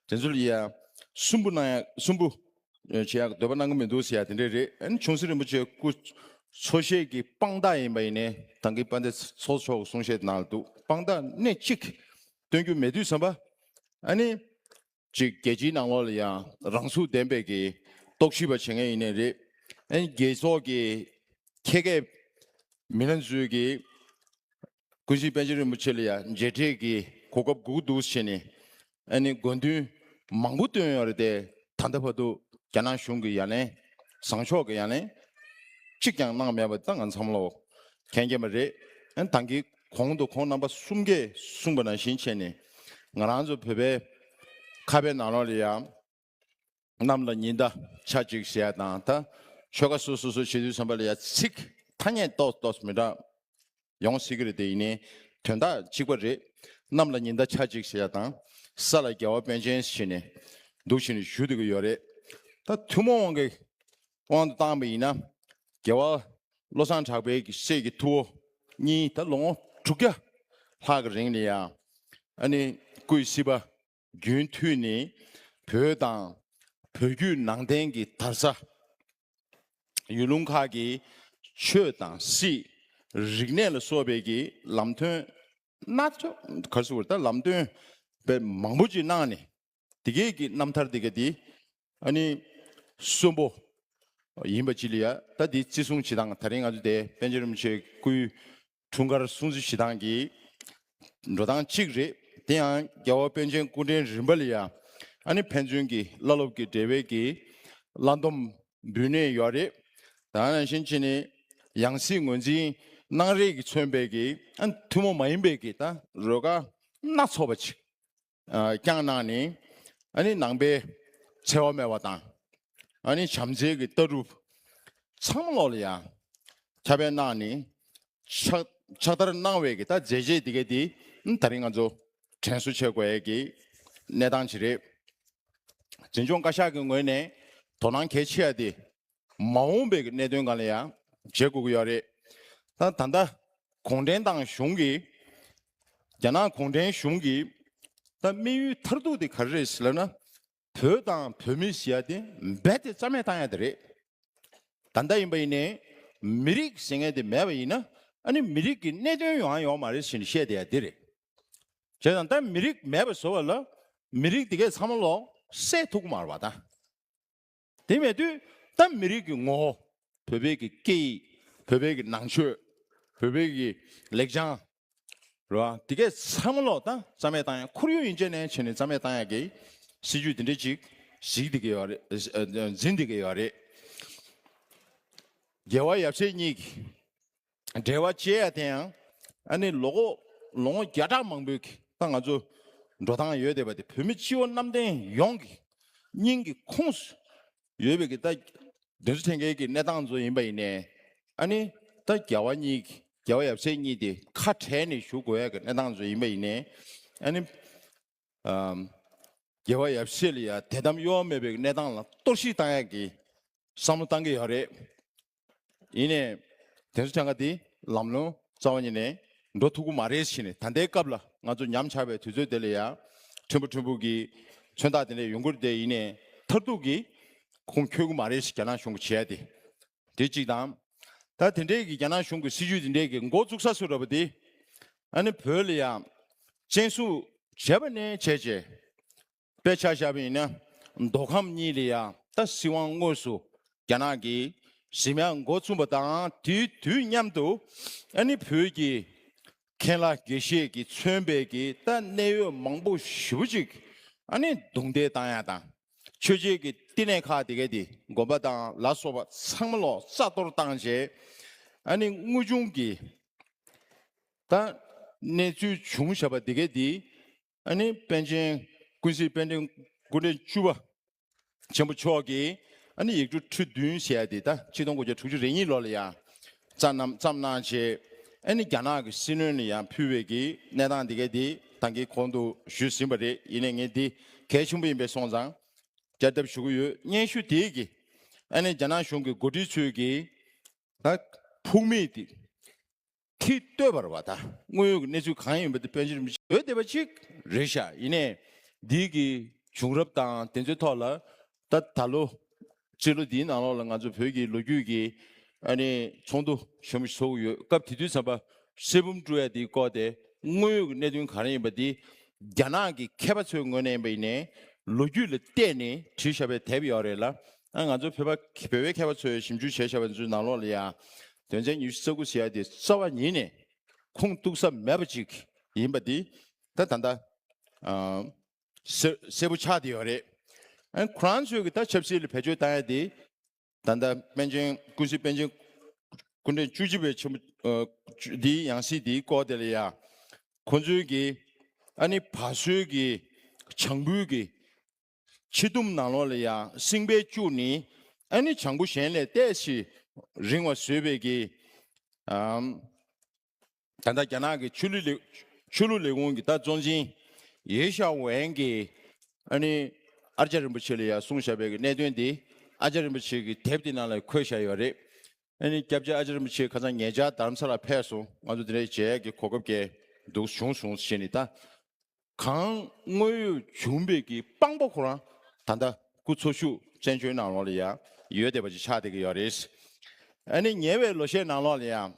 དེ་ཚོ་ལ་ཡང་སུན་པོ་གནང་ཡ་སུན་པོ་བྱེད་ཡག་འདོད་པ་གནང་གི་མི་འདུག་ཟེར་ཡ་དེ་འདྲས་རེད། ཨ་ནི་ཆུང་སྲིད་རིན་པོ་ཆེ་སྐུ་འཚོ་གཞེས་ཀྱི་དཔང་རྟགས་ཡིན་པ་ཡིན་ནའི་ད་གིན་དཔལ་ལྡན་ཚོགས་གཙོ་མཆོག་གི་གསུང་བཤད་ནང་ལ་འདུག་དཔང་རྟགས་སྣེ་གཅིག་སྟོན་རྒྱུ་མེད་དུས་ཙམ་པ་ཨ་ནི་གཅིག་རྒྱལ་སྤྱིའི་ནང་ལོགས་ལ་ཡང་རང་ཚུགས་ལྡན་པའི་གི་རྟོག་ཞིབ་པ་བྱེད་མཁན་ཡིན་ནའི་རེད། ཨ་ནི་རྒྱལ་ཚོགས་ཀྱི་ཁྱེད་ཀྱི་མི་སྣ་ཚོས་ཀྱི་ཀུན་གཟིགས་པཎ་ཆེན་རིན་པོ་ཆེ་ལ་ཡང་མཇལ་འཕྲད་ཀྱི་གོ་སྐབས་དགོས་འདུག་ཟེར་ནས་ཨ་ནི་དགོས་འདུན་མང་པོ་བཏོན་ཡོད་རེད་དེ། ད་ལྟ་བར་དུ་རྒྱ་ནག་གཞུང་གི་ཡ་ལན་བཟང་ཕྱོགས་ཀྱི་ཡ་ལན་གཅིག་ཀྱང་གནང་མེད་པ་ད་ང་ཚང་མ་ལོ་མཁྱེན་གྱི་མ་རེད། ཨ་ནི་ད་གིན་གོང་དུ་ཁོང་རྣམ་པ་གསུམ་གས་གསུངས་པ་ནང་བཞིན་བྱས་ནས་ང་རང་ཚོ་བོད་པའི་ཁ་བའི་ནང་ལོགས་ལ་ཡང་གནམ་ལ་ཉི་ཟླ་ཆ་གཅིག་ཟེར་ཡ་དང་། ད་ཆོལ་ཁ་སོ་སོ་སོ་བྱེད་དུས་ཙམ་པ་ལ་ཡ་ཚིག་ཐ་སྙད་ཏོག་ཏོག་མི་འདྲ་ཡོང་སྲིད་ཀྱི་རེད། དེ་ཡིན་ནའི་དོན་དག་གཅིག་པ་རེད། གནམ་ལ་ཉི་ཟླ་ཆ་གཅིག་ཟེར་ཡ་དང་། ས་ལ་རྒྱལ་བ་པཎ་ཆེན་ཟེར་ནས་འདུག་བྱས་ནས་བཞུགས་བསྡད་ཀྱི་ཡོད་རེད། ད་ཐུན་མོང་དབང་གི་དབང་དུ་བཏང་བ་ཡིན་ན་རྒྱལ་བ་བློ་བཟང་གྲགས་པའི་གི་སྲས་ཀྱི་ཐུ་བོ་གཉིས་ད་ལོ་ངོ་དྲུག་བརྒྱ་ལྷག་གི་རིང་ལ་ཡང་ཨ་ནི་སྐུའི་སྲིད་པ་རྒྱུན་མཐུད་ནས་བོད་དང་བོད་བརྒྱུད་ནང་བསྟན་གྱི་དར་ས་ཡུལ་ལུང་ཁག་གི་ཆོས་དང་སྲིད་རིག་གནས་ལ་སོགས་པའི་གི་ལམ་སྟོན་སྣ་ཚོགས་ག་རེ་ཟེར་དགོས་རེད། ད་ལམ་སྟོན་དཔེ་མང་པོ་ཅིག་གནང་ནས་དེ་གའི་གི་རྣམ་ཐར་དེ་ག་དེ་ཨ་ནི་གསོན་པོ་ཡིན་པ་ཅིག་ལ་ཡ་ད་དེ་བརྩི་སྲུང་བྱེད་སྟངས་ད་རིང་ང་ཚོ་དེ་པཎ་ཆེན་རིན་པོ་ཆེ་སྐུའི་འཁྲུངས་སྐར་སྲུང་བརྩི་བྱེད་སྟངས་ཀྱི་འགྲོ་སྟངས་གཅིག་རེད། དེ་ཡང་རྒྱལ་བ་པཎ་ཆེན་སྐུ་ཕྲེང་རིམ་པ་ལ་ཡ་ཨ་ནི་ཕན་ཚུན་གྱི་བླ་སློབ་ཀྱི་འབྲེལ་བའི་གི་བླ་འདོམས་འབུལ་ནས་ཡོད་རེད། ད་ནང་བཞིན་བྱས་ནས་ཡང་སྲིད་ངོས་འཛིན་གནང་རེས་ཀྱིས་མཚོན་པའི་གི་ཨ་ནི་ཐུན་མོང་མ་ཡིན་པའི་གི་ད་རོལ་གར་སྣ་ཚོགས་པ་ཅིག་ཨ་བསྐྱངས་གནང་ནས་ཨ་ནི་ནང་པའི་འཚེ་བ་མེད་པ་དང་ཨ་ནི་བྱམས་བརྩེ་གི་ལྟ་གྲུབ་ཚང་མ་ལོག་ལ་ཡ་ཁྱབ་སྤེལ་གནང་ནས་ཕྱག་ཕྱག་བསྟར་གནང་བའི་གི་ད་མཛད་རྗེས་དེ་ག་དེ་ད་རིང་ང་ཚོ་དྲན་གསོ་བྱེད་དགོས་ཡས་ཀྱི་གནས་སྟངས་ཅིག་རེད། འཛིན་སྐྱོང་བཀའ་ཤག་གི་ངོས་ནས་དོ་སྣང་གལ་ཆེ་བ་དེ་མ་འོངས་པའི་གི་གནད་དོན་སྒང་ལ་ཡང་བྱེད་དགོས་ཀྱི་ཡོད་རེད། ད་ད་ལྟ་གུང་ཁྲན་ཏང་གཞུང་གིས་རྒྱ་ནག་གུང་ཁྲན་གཞུང་གིས་ད་དམིགས་ཡུལ་མཐར་ཐུག་དེ་ག་རེ་རེད་ཟེར་ལབ་ན། བོད་དང་བོད་མི་ཟེར་ཡ་དེ་རྦད་དེ་རྩ་མེད་བཏང་ཡ་དེ་རེད། ད་ལྟ་ཡིན་པ་ཡིན་ནའི་མི་རིགས་ཟེར་མཁན་དེ་མེད་པ་ཡིན་ན་ཨ་ནི་མི་རིགས་ཀྱི་གནད་དོན་ཡོང་ཡ་ཡོད་མ་རེད་ཟེར་ནས་བཤད་བསྡད་ཡ་དེ་རེད། བྱས་ཙང་ད་མི་རིགས་མེད་པ་བཟོ་བ་ལ་མི་རིགས་དེ་གས་ཚང་མ་ལོག་བསད་ཐུབ་ཀྱི་མ་རེད་པ་ད། དེ་མེད་དུས་ད་མི་རིགས་ཀྱི་ངོ་བོ། བོད་པའི་གི་སྐད་ཡིག་བོད་པའི་གི་ནང་ཆོས། བོད་པའི་གི་ལེགས་བྱང་། རེད་བ། དེ་གས་ཚང་མ་ལོག་ད་རྩ་མེད་བཏང་ཡ། ཁོར་ཡུག་ཡན་ཆད་ནས་བྱས་ནས་རྩ་མེད་བཏང་ཡ་གི་སྲིད་ཇུས་དེ་འདྲ་ཅིག་གཟིགས་བསྡད་ཀྱི་ཡོད་རེད། ཨ་འཛིན་བསྡད་ཀྱི་ཡོད་རེད། རྒྱལ་བ་ཡབ་སྲས་གཉིས་ཀྱི་འབྲེལ་བ་བཅད་ཡ་དེ་ཡང་ཨ་ནི་ལོ་ངོ་ལོ་ངོ་བརྒྱ་ཕྲག་མང་པོའི་གི་ད་ང་ཚོ་འགྲོ་སྟངས་ཡོད་བསྡད་པ་དེ་བོད་མི་སྤྱི་བོ་གནམ་བསྟན་ཡོངས་ཀྱི་སྙིང་གི་ཁོངས་སུ་ཡོད་པའི་གི་ད་དེ་ཚོ་དེང་གི་གི་གནས་སྟངས་ཚོ་ཡིན་པ་ཡིན་ནའི་ཨ་ནི་ད་རྒྱལ་བ་གཉིས་ཀྱི་རྒྱལ་བ་ཡབ་སྲས་གཉིས་དེ་ཁ་བྲལ་ནས་བཞུགས་དགོས་ཡ་གི་གནས་སྟངས་ཚོ་ཡིན་པ་ཡིན་ནའི་ཨ་ནི། ཨམ། རྒྱལ་བ་ཡབ་སྲས་ལ་ཡ་དད་དམ་གཡོ་བ་མེད་པའི་གནས་སྟངས་ལ་གཏོར་བཤིག་བཏང་ཡག་གི་བསམ་བློ་བཏང་གི་ཡོད་རེད། ཡིན་ནའི་དེ་ཚོ་ཐད་ཀ་དེ་ལམ་ལྷོང་རྩ་བ་ཉིད་ནས་འགྲོ་ཐུབ་ཀྱི་མ་རེད་ཟེར་ནས། ད་ལྟའི་སྐབས་ལ་ང་ཚོ་ཉམས་ཆག་པའི་དུས་ཚོད་དེ་ལ་ཡ་ཕྲན་བུ་ཕྲན་བུ་གི་མཚོན་རྟགས་དེ་འདྲ་ཡོང་གི་རེད་དེ། ཡིན་ནའི་མཐར་ཐུག་གི་ཁུངས་འཁྱོལ་གྱི་མ་རེད་ཟེར། རྒྱ་ནག་གཞུང་གིས་བྱས་ཏེ། དེ་གཅིག་དང་། ད་དེ་འདྲའི་གི་རྒྱ་ནག་གཞུང་གི་སྲིད་ཇུས་དེ་འདྲའི་གི་འགོ་བཙུགས་ས་སུ་ར་བ་དེ། ཨ་ནི་བོད་ལ་ཡ་བཙན་བཟུང་བྱས་པ་ནས་བྱས་བྱས། དཔེ་ཆ་བཞག་པ་ཡིན་ན་མདོ་ཁམས་གཉིས་ལ་ཡ་ད་སྲིད་དབང་དངོས་སུ་རྒྱ་ནག་གིས་འཛིན་ཡག་འགོ་བཙུགས་པ་དང་། དེའི་དུས་མཉམ་དུ་ཨ་ནི་བོད་ཀྱི་མཁན་བླ་དགེ་བཤེས་ཀྱིས་མཚོན་པའི་གི་ད་གནད་ཡོད་མང་པོ་ཞེ་པོ་ཅིག་ཨ་ནི་རྡུང་རྡེག་བཏང་ཡག་དང་། ཆོས་བྱེད་ཀྱི་བསྟི་གནས་ཁག་དེ་ག་དེ་དགོན་པ་དང་ལ་སོགས་པ་ཚང་མ་ལོག་རྩ་གཏོར་བཏང་བྱས། ཨ་ནི་དངོས་བྱུང་གི་ད་གནས་ཚུལ་བྱུང་བཞག་པ་དེ་ག་དེ། ཨ་ནི་པཎ་ཆེན་ཀུན་གཟིགས་པཎ་ཆེན་སྐུ་ཕྲེང་བཅུ་པ་ཆེན་པོ་མཆོག་གིས་ཨ་ནི་ཡིག་འབྲུ་ཁྲི་བདུན་ཟེར་ཡ་དེ་ད་ཆིག་སྟོང་དགུ་བརྒྱ་དྲུག་ཅུ་རེ་གཉིས་ལོ་ལ་ཡ་བརྩམས་གནང་བརྩམས་གནང་བྱས། ཨ་ནི་རྒྱ་ནག་གི་སྲིད་བློན་ལ་ཡང་ཕུལ་བའི་གི་གནས་སྟངས་དེ་ག་དེ་ད་གིན་གོང་དུ་ཞུས་ཟིན་པ་རེད། ཡིན་ནའི་ངས་འདི་གལ་ཆེན་པོ་ཡིན་པས་སོང་ཙང་བསྐྱར་ལྡབ་ཞུ་གི་ཡོད། སྙན་ཞུ་དེ་གི་ཨ་ནི་རྒྱ་ནག་གཞུང་གི་འགོ་ཁྲིད་ཚོས་གི་ད་ཕུགས་མེད་དེ་ཁྲི་སྟོད་པར་བ་ད་དངོས་ཡོད་ཀྱི་གནས་ཚུལ་གང་ཡིན་པ་དེ་པཎ་ཆེན་རིན་པོ་ཆེ་འོས་བསྡད་པ་ཅིག་རེད་ཤག་ཡིན་ནའི་འདི་གི་བྱུང་རབས་དང་དེ་ཚོའི་ཐོག་ལ་ད་ད་ལོ་སྤྱི་ལོ་འདིའི་ནང་ལོགས་ལ་ང་ཚོ་བོད་ཀྱི་ལོ་རྒྱུས་ཀྱི་ཨ་ནི་ཚོགས་འདུ་ཆེན་པོ་ཞིག་ཚོགས་ཀྱི་ཡོད། སྐབས་དེ་དུས་ཙམ་པ་གསེར་བུམ་བཀྲུ་ཡ་དེའི་སྐོར་དེ་དངོས་ཡོད་ཀྱི་གནད་དོན་ག་རེ་ཡིན་པ་འདི་རྒྱ་ནག་གི་མཁས་པ་ཚོའི་ངོས་ནས་ཡིན་པ་ཡིན་ནའི་ལོ་རྒྱུས་ལ་བལྟས་ནས་བྲིས་བཞག་པའི་དེབ་ཡོད་རེད་ལ། ཨ་ང་ཚོ་བོད་པ་བོད་པའི་མཁས་པ་ཚོས་ཞིབ་འཇུག་བྱས་བཞག་པ་ཚོའི་ནང་ལོགས་ལ་ཡང་དོན་ཚན་ཉི་ཤུ་རྩ་དགུ་ཟེར་ཡ་དེ་རྩ་བ་ཉིད་ནས་ཁུངས་གཏུགས་ས་མེད་པ་ཅིག་ཡིན་པ་འདི་ད་ད་ལྟ་ཨ་གསལ་གསལ་པོ་ཆགས་བསྡད་ཡོད་རེད། ཨ་ཁོ་རང་ཚོས་ཀྱི་ད་ཆབ་སྲིད་ལ་བེད་སྤྱོད་བཏང་ཡ་དེ་ད་ལྟ་པཎ་ཆེན་ཀུན་གཟིགས་པཎ་ཆེན་སྐུ་ཕྲེང་བཅུ་གཅིག་པའི་ཆེན་པོ་ཨ་འདིའི་ཡང་སྲིད་འདིའི་སྐོར་དེ་ལ་ཡ་ཁོ་ཚོའི་གི་ཨ་ནི་བ་སོའི་གི་བྱང་བུའི་གི་ཕྱི་ཟླུམ་ནང་ལོགས་ལ་ཡང་སྲིང་བལ་བཅུག་ནི་ཨ་ནི་བྱང་བུ་གཞན་ལས་ཏོག་ཙམ་རིང་བ་བཟོས་པའི་གི་ཨམ་ད་ལྟ་རྒྱ་ནག་གི་ཆོས་ལུགས་ལས་ཆོས་ལུགས་ལས་ཁུངས་ཀྱི་ད་གཙོ་འཛིན་ཡེ་ཤ་ཝན་གྱི་ཨ་ནི་ཨ་ཙརྱ་རིན་པོ་ཆེ་ལ་ཡང་གསུངས་བཞག་པའི་གི་གནད་དོན་དེ་ཨ་ཙརྱ་རིན་པོ་ཆེ་གི་དེབ་དེ་ནང་ལ་འཁོད་བཞག་ཡོད་རེད། ཨ་ནི་སྐྱབས་རྗེ་ཨ་ཙརྱ་རིན་པོ་ཆེ་ཁ་སང་ཉེ་ཆར་དྷ་རམ་ས་ལ་ཕེབས་སོང་། ང་ཚོ་དེ་འདྲའི་མཇལ་ཡག་གི་གོ་སྐབས་ཀྱི་འདུག་བྱུང་སོང་ཞེས་ནི་ད། གང་དངོས་ཡོད་བྱུང་བའི་གི་དཔང་པོ་ཁོ་རང་ད་ལྟ་སྐུ་འཚོ་བཞུགས་བཙན་བྱོལ་ནང་ལོགས་ལ་ཡང་ཡོད་བསྡད་པ་ཅིག་ཆགས་བསྡད་ཀྱི་ཡོད་རེད། ཨ་ནི་ཉེ་བའི་ལོ་ཤས་ནང་ལོགས་ལ་ཡང་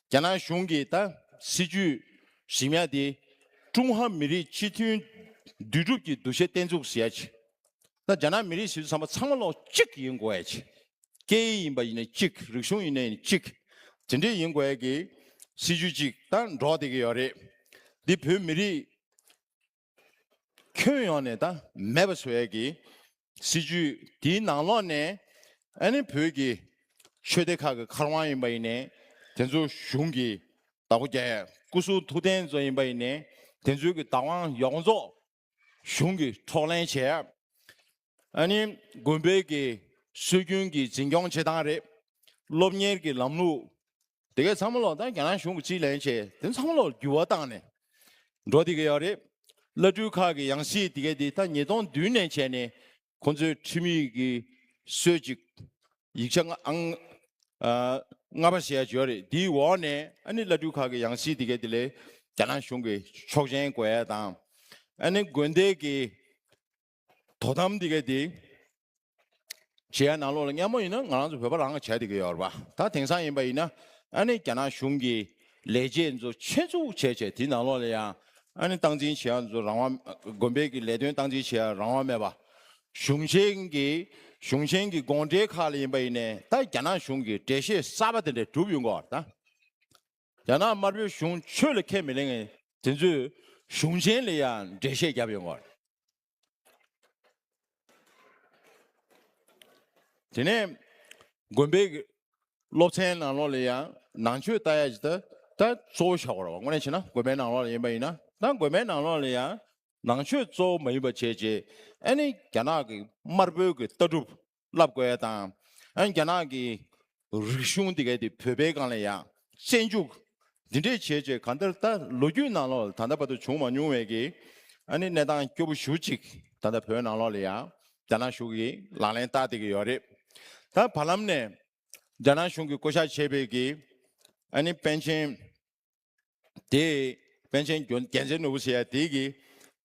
རྒྱ་ནག་གཞུང་གིས་ད་སྲིད་ཇུས་གཞི་མ་དེ་ཀྲུང་ཧྭ་མི་རིགས་སྤྱི་མཐུན་འདུས་གྲུབ་ཀྱི་འདུ་ཤེས་བརྟན་ཚུགས་ཟེར་ཡ་ཅིག་ད་རྒྱ་ནག་མི་རིགས་ཟེར་དུས་ཙམ་པ་ཚང་མ་ལོག་གཅིག་ཡིན་དགོས་ཡ་ཅིག་སྐད་ཡིག་ཡིན་པ་ཡིན་ན་གཅིག་རིག་གཞུང་ཡིན་ན་ཡིན་གཅིག་དེ་འདྲས་ཡིན་དགོས་ཡ་གི་སྲིད་ཇུས་ཅིག་ད་འགྲོ་བསྡད་ཀྱི་ཡོད་རེད། འདི་བོད་མི་རིགས་ཁྱོན་ཡོངས་ནས་ད་མེད་པ་བཟོ་ཡ་གི་སྲིད་ཇུས་དེའི་ནང་ལོགས་ནས་ཨ་ནི་བོད་ཀྱི་ཆོས་སྡེ་ཁག་གི་མཁར་དབང་ཡིན་པ་ཡིན་ནའི་དེ་ཚོ་གཞུང་གིས་བདག་པོ་རྒྱག་ཡ། སྐུ་གསུང་ཐུགས་རྟེན་ཚོ་ཡིན་པ་ཡིན་ནའི་དེ་ཚོའི་གི་བདག་དབང་ཡོངས་རྫོགས་གཞུང་གིས་འཕྲོག་ལེན་བྱས་ཡ། ཨ་ནི་དགོན་པའི་གི་སྲོལ་རྒྱུན་གྱི་འཛིན་སྐྱོང་བྱེད་སྟངས་རེད། སློབ་གཉེར་གྱི་ལམ་ལུགས། དེ་གས་ཚང་མ་ལོག་ད་རྒྱ་ནག་གཞུང་གིས་རྩིས་ལེན་བྱས། དེ་ཚང་མ་ལོག་འགྱུར་བ་བཏང་ནས་འགྲོ་བསྡད་ཀྱི་ཡོད་རེད། བླ་སྤྲུལ་ཁག་གི་ཡང་སྲིད་དེ་གས་དེ་ད་ཉིས་སྟོང་བདུན་ནས་བྱས་ནས་ཁོང་ཚོའི་ཁྲིམས་ཡིག་གི་སྲོལ་ཅིག་ཡིག་ཆ་ལྔ་ཨང་ཨ་ལྔ་པ་ཟེར་ཡ་ཅིག་ཡོད་རེད། དེའི་འོག་ནས་ཨ་ནི་བླ་སྤྲུལ་ཁག་གི་ཡང་སྲིད་དེ་གས་དེ་ལས་རྒྱ་ནག་གཞུང་གིས་ཆོག་མཆན་དགོས་ཡ་དང་། ཨ་ནི་དགོན་སྡེ་གི་དོ་དམ་འདི་ག་འདི་བྱེད་ཡ་ནང་ལོགས་ལ་སྔ་མོ་ཡིན་ན་ང་རང་ཚོ་བོད་པ་རང་གིས་བྱས་བསྡད་ཀྱི་ཡོད་རེད་པ། ད་དེང་སང་ཡིན་པ་ཡིན་ན་ཨ་ནི་རྒྱ་ནག་གཞུང་གི་ལས་བྱེད་ཚོ་ཆེད་འཛུགས་བྱས་བྱས་དེ་ནང་ལོགས་ལ་ཡང་ཨ་ནི་སྟངས་འཛིན་བྱེད་ཡ་ཚོ་རང་དབང་། དགོན་པའི་གི་ལས་དོན་སྟངས་འཛིན་བྱེད་ཡ་རང་དབང་མེད་པ། གཞུང་ཆེན་གྱི་གཞུང་ཆེན་གྱི་དགོངས་འགྲེལ་ཁག་ལ་ཡིན་པ་ཡིན་ནའི་ད་རྒྱ་ནག་གཞུང་གིས་འགྲེལ་བཤད་གསར་པ་དེ་འདྲ་གྲུབ་ཡོང་གི་ཡོད་རེད་ད། རྒྱ་ནག་དམར་པོའི་གཞུང་ཆོས་ལ་ཁས་མི་ལེན་མཁན་དེ་ཚོས་གཞུང་ཆེན་ལ་ཡང་འགྲེལ་བཤད་བརྒྱབ་ཡོང་གི་ཡོད་རེད། དེ་ནས་དགོན་པའི་སློབ་ཚན་ནང་ལོགས་ལ་ཡང་ནང་ཆོས་ལྟ་ཡ་ཅིག་ད་ད་གཙོ་བོ་བཞག་དགོས་རེད་པ། དངོས་གནས་བྱས་ན་དགོན་པའི་ནང་ལོགས་ལ་ཡིན་པ་ཡིན་ན། ད་དགོན་པའི་ནང་ལོགས་ལ་ཡང་ནང་ཆོས་གཙོ་བོ་མ་ཡིན་པ་བྱས་རྗེས་ཨ་ནི་རྒྱ་ནག་གི་དམར་པོའི་གི་ལྟ་གྲུབ་བསླབ་དགོས་ཡ་དང་། ཨ་ནི་རྒྱ་ནག་གི་རིག་གཞུང་འདི་གའི་དེ་བོད་པའི་སྒང་ལ་ཡང་བཙན་འཇུག་འདི་འདྲས་བྱས་རྗེས་གང་ལྟར་ད་ལོ་རྒྱུས་ནང་ལོགས་ལ་ད་ལྟ་བར་དུ་བྱུང་མ་མྱོང་བའི་གི་ ཨ་ནི་གནས་སྟངས་སྐྱོ་པོ་ཞེ་པོ་ཅིག་ད་ལྟ་བོད་ནང་ལོགས་ལ་ཡང་རྒྱ་ནག་གཞུང་གིས་ལག་ལེན་བསྟར་བསྡད་ཀྱི་ཡོད་རེད། ད་བར་ལམ་ནས་རྒྱ་ནག་གཞུང་གིས་བསྐོ་བཞག་བྱས་པའི་གི་ཨ་ནི་པཎ་ཆེན་དེ་པཎ་ཆེན་རྒྱལ་མཚན་ནོར་བུ་ཟེར་ཡ་དེ་གིས་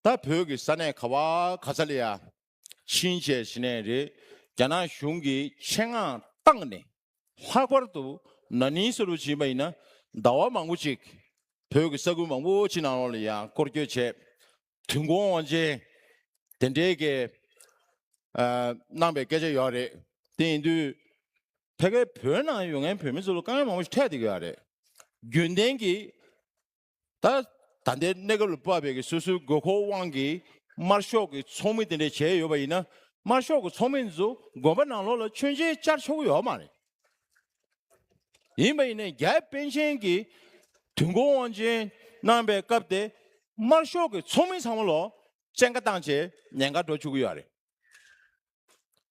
ད་བོད་ཀྱི་ས་གནས་ག་བ་ག་ས་ལ་ཡ་ཕྱིན་བྱས་ཕྱིན་ནས་རེད། རྒྱ་ནག་གཞུང་གིས་ཆེད་མངགས་བཏང་ནས་ལྷག་པར་དུ་ན་ནིང་ཟེར་བ་ཅིག་ཡིན་པ་ཡིན་ན་ཟླ་བ་མང་པོ་ཅིག་བོད་ཀྱི་ས་ཁུལ་མང་པོ་ཅིག་ནང་ལོགས་ལ་ཡང་སྐོར་སྐྱོད་བྱས། དུས་འཁོར་དབང་ཆེན་དེ་འདྲའི་གི་ཨ་གནང་པའི་སྐད་ཆ་ཡོད་རེད། དེ་ཡིན་དུས་ཕ་གིའི་བོད་ནང་ཡོད་མཁན་བོད་མི་ཚོ་ལ་དཀའ་ངལ་མང་པོ་ཞིག་འཕྲད་བསྡད་ཀྱི་ཡོད་རེད། རྒྱུན་ལྡན་གྱི་ད་ད་ལྟའི་གནས་སྐབས་ལ་དཔག་པའི་གི་སོ་སོའི་དགོས་མཁོ་དབང་གིས་དམར་ཤོག་གི་ཚོགས་མི་དེ་འདྲ་བྱས་ཡོད་པ་ཡིན་ན། དམར་ཤོག་གི་ཚོགས་མི་ཚོ་དགོན་པ་ནང་ལོགས་ལ་མཆོད་མཇལ་བཅར་ཆོག་གི་ཡོད་མ་རེད། ཡིན་པ་ཡིན་ནའི་རྒྱའི་པཎ་ཆེན་གྱིས་དུས་འཁོར་དབང་ཆེན་གནང་པའི་སྐབས་དེ་དམར་ཤོག་གི་ཚོགས་མི་ཚང་མ་ལོ་བཙན་བཀའ་བཏང་བྱས་ཉེན་ཁ་འགྲོ་བཅུག་གི་ཡོད་རེད།